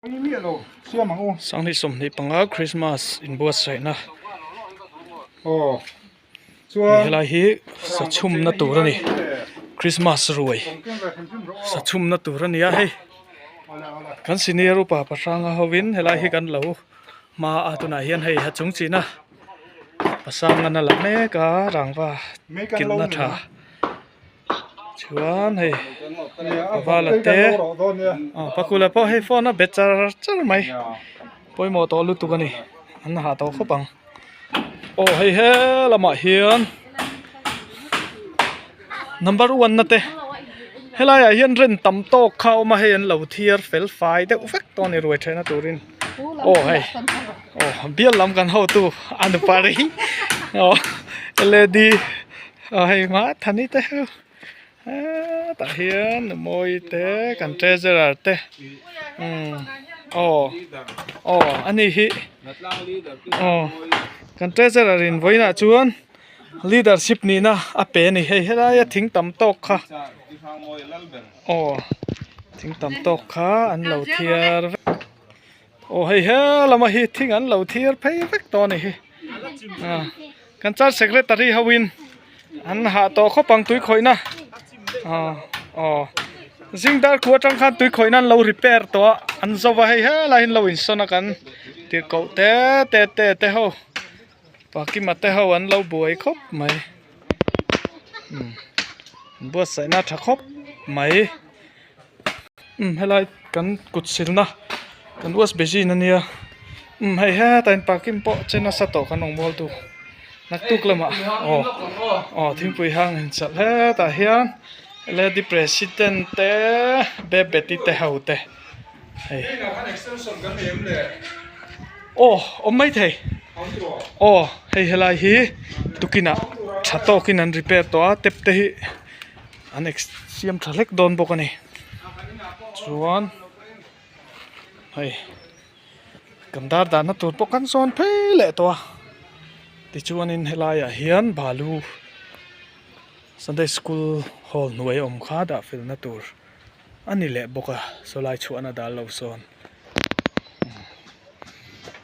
Sanghnih 25 Christmas inbuatsaihna helai hi sa chhumna tur a ni Christmas ruai sa chhumna tur a ni a hei kan senior upa pahranga hovin helai hi kan lo hma a tunah hian hei a chung china pasanga na la mek a rangva kilhna tha. Chuan hei vala te aw pakula pawh hei phone a bet char char mai pawimawh tawh lutuk a ni an hah tawh khawp ang aw hei he lamah hian number one na te helai ah hian ren tam tawk kha a awm a hei an lo thiar fel fai deuh vek tawh a ni ruai thehna turin aw hei aw bial lam kan hotu a nupari aw led. Aw hei hma thani te ho hetah hian mawi te kan treasurer te umm aw aw ani hi aw kan treasurer in vawiinah chuan leadership nihna a pe a ni hei helaia thing tam tawk kha aw thing tam tawk kha an lo thiar vek aw hei he lama hi thing an lo thiar phei vek tawh a ni hi ah. Kan church secretary ho in an hah tawh khawp ang tui khawihna aw aw zing dar khu atang khan tui khawihna an lo repair tawh a an zo va hei helai hi an lo insawn a kan tirhkoh te te te te ho pakima te ho an lo buai khawp mai umm an buatsaihna a tha khawp mai umm helai kan kut silna kan wash basin ania umm hei hetah in parking pawh che nasa tawh kan awm mual tu naktuk lamah aw aw thingpui hang in chalh hetah hian lady president te bebeti te ho te hei aw awm maithei aw hei helai hi tukinah tha tawkin an repair tawh a tap te hi. An siam tha hlek dawn bawk a ni chuan hei kan dar dahna tur pawh kan zawn phei leh tawh a tichuanin helaiah hian balu sunday school hall hnuai awm kha dah felna tur a ni leh bawk a sawlai chhuahna dal lo sawn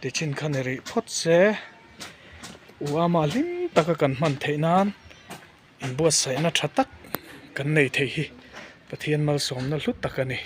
tichin kha ni rih phawt se u ama hlim taka kan hman theih nan. Inbuatsaihna tha tak kan nei thei hi Pathian malsawmna hlu tak a ni.